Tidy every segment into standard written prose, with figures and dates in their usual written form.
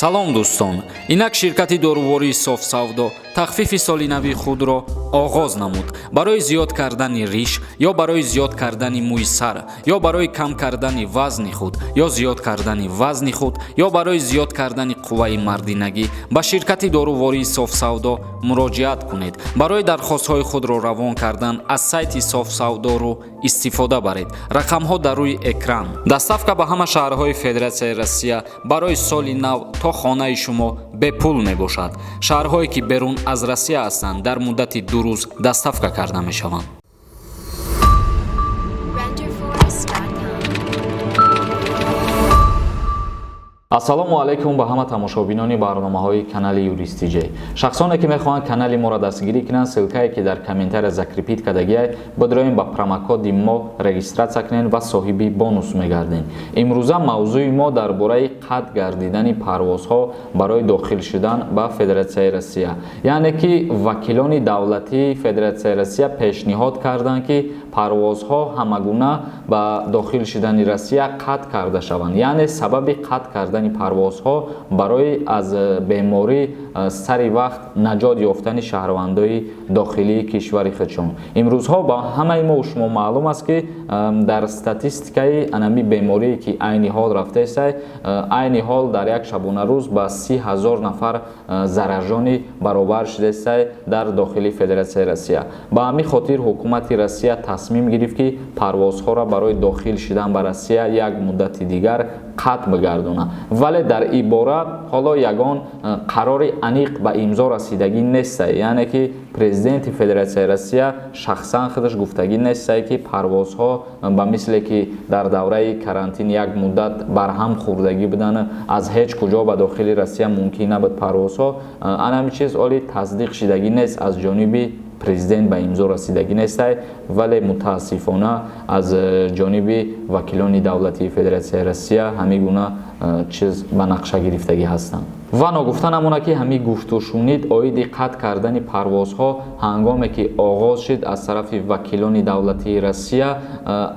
Салом, дӯстон! Инак ширкати дорувории Софсавдо тахфифи соли нави худро оғоз намуд. Барои зиёд кардани риш ё барои зиёд кардани мӯи сар, ё барои кам кардани вазни худ, ё зиёд кардани вазни худ, ё барои зиёд кардани қувваи мардинагӣ ба ширкати дорувории Софсавдо муроҷиат кунед. Барои дархостҳои худро равон кардан аз сайти Софсавдору истифода баред. Рақамҳо дар рӯи экран. Доставка ба ҳама шаҳрҳои Федератсияи Россия барои соли нав то хонаи шумо бепул мебошад. Шаҳрҳое, ки берун аз Россия ҳастанд, дар муддати 2 рӯз доставка карда мешаванд. Renderforest.com. Ассалому алайкум ба ҳама тамошобинони барномаҳои канали Юристиҷей. Шахсоне, ки мехоҳанд канали моро дастгирӣ кунанд, ссылка е, ки дар комментария закрепить кардагиай, бидроем, ба промокоди мо регистрация кунед ва соҳиби бонус мегардем. Имрӯза мавзӯи мо дар бораи қатъ гардидани парвозҳо барои дохил шудан ба Федератсияи Россия, яъне ки вакилони давлатии Федератсияи Россия пешниҳод карданд, ки парвозҳо ҳамагуна ба дохил шудани Россия қатъ карда шаванд, яъне сабаби қатъ кардани парвозҳо барои аз беморӣ сари вақт наҷот ёфтани шаҳрвандои дохилии кишвари худшон. Имрӯзҳо ба ҳамаи мо шумо маълум аст, ки дар статистикаи анами беморие, ки айни ҳол рафтаестай, айни ҳол дар як шабонарӯз ба 30 000 нафар заражённый баробар шудаестай дар дохили Федератсияи Россия. Ба ҳамин хотир ҳукумати Россия тасмим гирифт, ки парвозҳоро барои дохил шудан ба Россия як муддати дигар қатъ бигардонад. Вале дар ин бора ҳоло ягон қарори аниқ ба имзо расидагӣ нестай, яъне ки президенти Федератсияи Россия шахсан худаш гуфтагӣ нестай, ки парвозҳо ба мисле ки дар давраи карантин як муддат барҳам хӯрдагӣ буданд, аз ҳеҷ куҷо ба дохили Россия мумкин набуд парвозҳо. Ана ҳамин чиз оли тасдиқ шидагӣ нест, аз ҷониби президент ба имзо расидагӣ нестай. Вале мутаассифона аз ҷониби вакилони давлатии Федератсияи Россия ҳамин гуна чиз ба нақша гирифтагӣ ҳастанд. Ва ногуфта намонад, ки ҳамин гуфтушунид оиди қатъ кардани парвозҳо ҳангоме ки оғоз шуд аз тарафи вакилони давлатии Россия,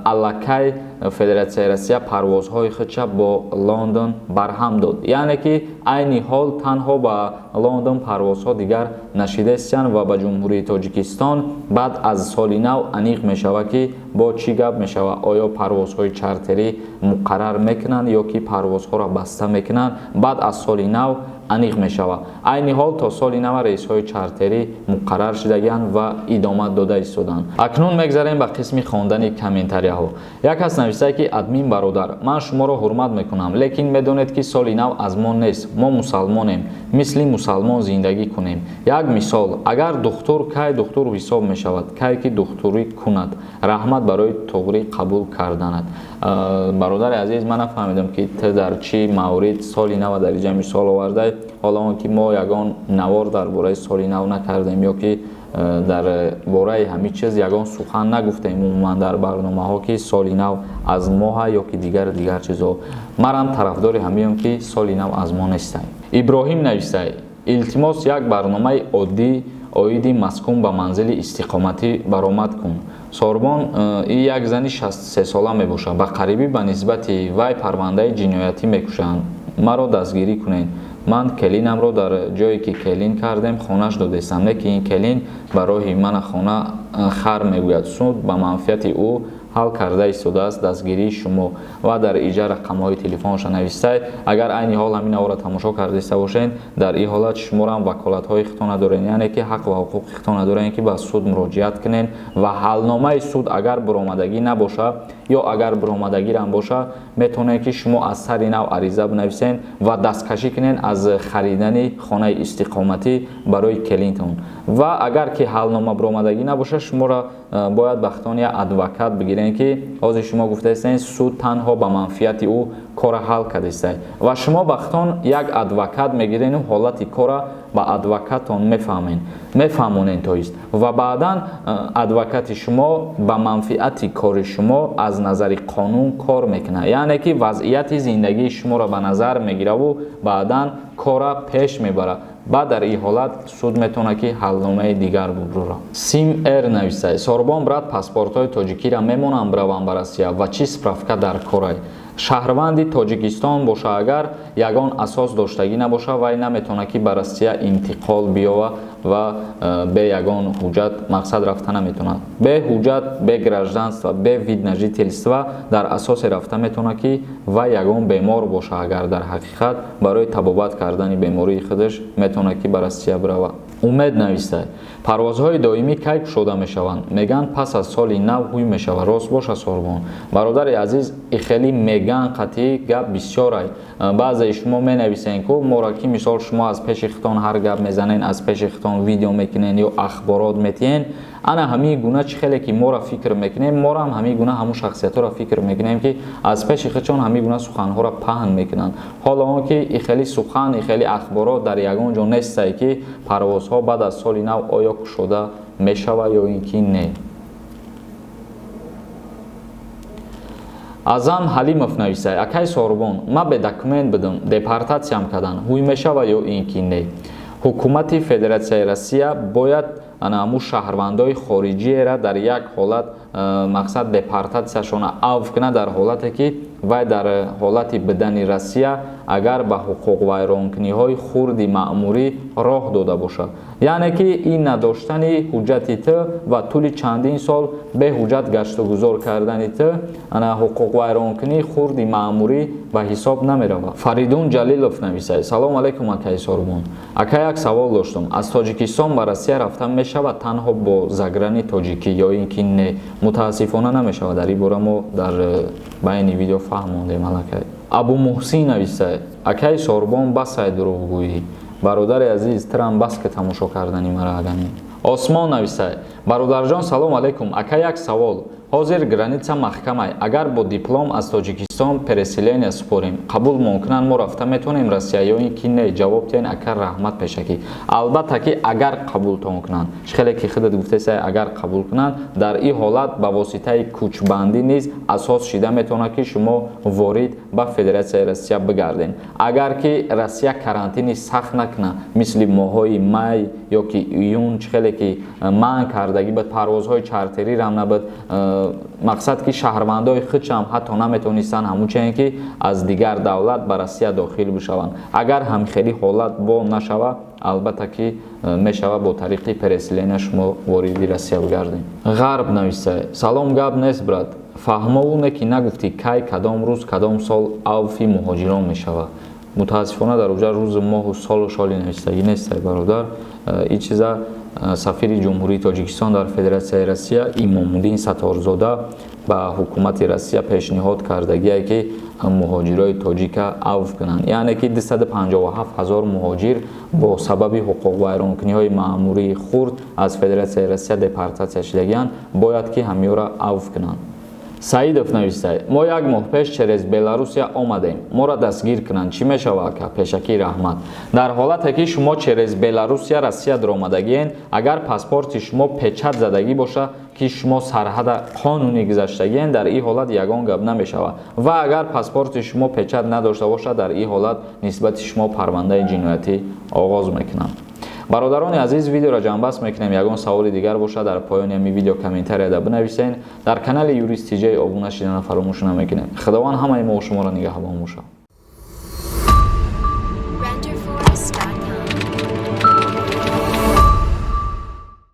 аллакай Федератсияи Россия парвозҳои худша бо Лондон барҳам дод, яъне ки айни ҳол танҳо ба Лондон парвозҳо дигар нашидаистанд ва ба Ҷумҳурии Тоҷикистон баъд аз соли нав аниқ мешавад, ки бо чӣ гап мешавад: оё парвозҳои чартерӣ муқаррар мекунанд ё ки парвозҳоро баста мекунанд, баъд аз соли нав аниқ мешавад. Айни ҳол то соли нав рейсҳои чартерӣ муқаррар шудагианд ва идома дода истоданд. Акнун мегзарем ба қисми хондани комментарияҳо. Як кас нависае, ки: «Админ бародар, ман шуморо ҳурмат мекунам, лекин медонед, ки соли нав аз мо нест. Мо мусалмонем, мисли мусалмон зиндагӣ кунем. Як мисол: агар духтур кай духтур ҳисоб мешавад? Кай ки духтурӣ кунад. Раҳмат барои туғрӣ қабул карданат.» Бародари азиз, ман нафаҳмидам, ки ту дар чӣ маврид соли нава дар инҷа мисол овардай. Ҳоло он ки мо ягон навор дар бораи соли нав накардем ё ки дар бораи ҳамин чиз ягон сухан нагуфтем умуман дар барномаҳо, ки соли нав аз моҳа ё ки дигар дигар чизҳо. Манам тарафдори ҳамиам, ки соли нав аз мо нестай. Иброҳим навистай: «Илтимос, як барномаи оддӣ оиди маскун ба манзили истиқоматӣ баромад кун. Сорбон, и як зани 63сола мебошад. Ба қарибӣ ба нисбати вай парвандаи ҷиноятӣ мекушанд. Маро дастгирӣ кунед. Ман келинамро дар ҷое, ки келин кардем, хонаш додестам, лекин ин келин ба роҳи мана хона хар мегӯяд. Суд ба манфиати ӯ ҳал карда истодааст. Дастгирии шумо.» Ва дар иҷа рақамҳои телефонша навистай. Агар айни ҳол ҳамин наворро тамошо кардаиста бошед, дар ин ҳолат шуморо ваколатҳои хито надоред, яъне ки ҳақ ва ҳуқуқи хито надоред, ки ба суд муроҷиат кунед. Ва ҳалномаи суд агар буромадагӣ набошад ё агар буромадагирам бошад, метавонед, ки шумо аз сари нав ариза бинависед ва дасткашӣ кунед аз харидани хонаи истиқоматӣ барои келинтон. Ва агар ки ҳалнома буромадагӣ набошад, шуморо бояд ба хитон як адвокат бигиред, ки ҳозир шумо гуфтаистед, суд танҳо ба манфиати ӯ кора ҳал кардааст, ва шумо ба хитон як адвокат мегирену ҳолати кора ба адвокатон мефаҳмед, мефаҳмонед, тоист ва баъдан адвокати шумо ба манфиати кори шумо аз назари қонун кор мекунад, яъне ки вазъияти зиндагии шуморо ба назар мегираву баъдан кора пеш мебарад. Баъд дар ин ҳолат суд метавонад, ки ҳалномаи дигар бубурад. Сим Р нависад: «Сорбон, брат, паспортҳои тоҷикиро мемонам, биравам ба Россия ва чӣ справка дар корай?» Шаҳрванди Тоҷикистон боша, агар ягон асос доштагӣ набоша, вай наметавонад ки ба Россия интиқол биёва ва бе ягон ҳуҷҷат мақсад рафта наметавонад. Бе ҳуҷҷат, бе гражданство, бе вид на жительство дар асосе рафта метавонад ки вай ягон бемор боша, агар дар ҳақиқат барои табобат кардани бемории худаш метавонад ки ба Россия биравад. Умед навистай: парвозҳои доимӣ кай кушода мешаванд? Меган пас аз соли нав ҳуй мешавад. Рост боша, Сорбон? Бародари азиз, ихели меган қатъӣ гап бисёрай. Баъзеи шумо менависен ку мора ки мисол шумо аз пеши хитон ҳар гап мезанен, аз пеши хитон видео мекунен ё ахборот метиҳен. Ана ҳамин гуна чӣ хеле ки мора фикр мекунем, морам ҳамин гуна ҳамун шахсиятҳоро фикр мекунем ки аз пеши худшон ҳамин гуна суханҳоро паҳн мекунанд. Ҳоло он ки ихели сухан, ихели ахборот дар ягон ҷо нестае ки парвозҳо баъд аз соли нав оё кушода мешавад ё ин ки не. Азам Ҳалимов нависай: акай Сорбон, ман бе документ будам, депортатсиям карданд, ҳуй мешавад ё ин ки не? Ҳукумати Федератсияи Россия бояд ана ҳамун шаҳрвандои хориҷиеро дар як ҳолат мақсад депортатсияшона авф кунад, дар ҳолате ки вай дар ҳолати бидани Россия агар ба ҳуқуқвайронкуниҳои хурди маъмурӣ роҳ дода бошад. Яъне ки ин надоштани ҳуҷҷати ту ва тӯли чандин сол бе ҳуҷҷат гаштугузор кардани ту ана ҳуқуқвайронкунии хурди маъмурӣ ба ҳисоб намеравад. Фаридун Ҷалилов нависад: салом алайкум, акаи Сорбон. Ака, як савол доштум. Аз Тоҷикистон ба Россия рафтан мешавад танҳо бо заграни тоҷикӣ ё ин ки не? Мутаассифона намешавад. Дар ин бора мо дар байни видео фаҳмондем аллакай. Абу Муҳсин нависад: акаи Сорбон, басай дурӯғгӯӣ. Бародари азиз, тирам бас ки тамошо кардани мара агани. Осмон нависад: бародарҷон, салом алайкум. Ака, як савол. Ҳозир граница маҳкамай. Агар бо диплом аз Тоҷикистон переселения супорем, қабул мумкунанд, мо рафта метавонем Россия ё ин ки не? Ҷавоб диҳен, ака, раҳмат пешакӣ. Албатта ки агар қабултон кунанд, чӣ хеле ки худат гуфтесай, агар қабул кунанд, дар ин ҳолат ба воситаи кӯчбандӣ низ асос шида метавонад ки шумо ворид ба Федератсияи Россия бигарден. Агар ки Россия карантини сахт накунад, мисли моҳҳои май ё ки июн, чӣ хеле ки манъ кардагӣ буд, парвозҳои чартерӣ рам набуд, мақсад ки шаҳрвандои худшам ҳатто наметавонистанд ҳамун ки аз дигар давлат ба Россия дохил бишаванд. Агар ҳамхели ҳолат бо нашава, албатта ки мешава бо тариқи переселения шумо вориди Россия бигардем. Ғарб нависай: салом, гап нест, брат. Фаҳмову не ки нагуфтӣ кай, кадом рӯз, кадом сол авфи муҳоҷирон мешавад. Мутаассифона дар уҷа рӯзу моҳу солу шоли навистагӣ нестай, бародар. Ин чиза сафири Ҷумҳурии Тоҷикистон дар Федератсияи Россия Имомуддин Сатторзода ба ҳукумати Россия пешниҳод кардагие ки муҳоҷирои тоҷика авф кунанд. Яъне ки 257 ҳазор муҳоҷир бо сабаби ҳуқуқвайронкуниҳои маъмурии хурд аз Федератсияи Россия депортатсия шудагианд, бояд ки ҳамиёра авф кунанд. Саидов навистай: мо як моҳ пеш через Беларусия омадем, моро дастгир кунанд, чӣ мешавад, ака? Пешакӣ раҳмат. Дар ҳолате ки шумо через Беларусия Россия даромадагиен, агар паспорти шумо печат задагӣ боша ки шумо сарҳада қонунӣ гузаштагиен, дар ин ҳолат ягон гап намешавад. Ва агар паспорти шумо печат надошта бошад, дар ин ҳолат нисбати шумо парвандаи ҷиноятӣ оғоз мекунанд. Бародарони азиз, видеоро ҷамъбаст мекунем. Ягон саволи дигар бошад, дар поёни ҳамин видео комментарияда бинависен. Дар канали Юрист ТЖ обуна шидана фаромӯш намекунем. Худованд ҳамаи мо шуморо нигаҳбон бошад.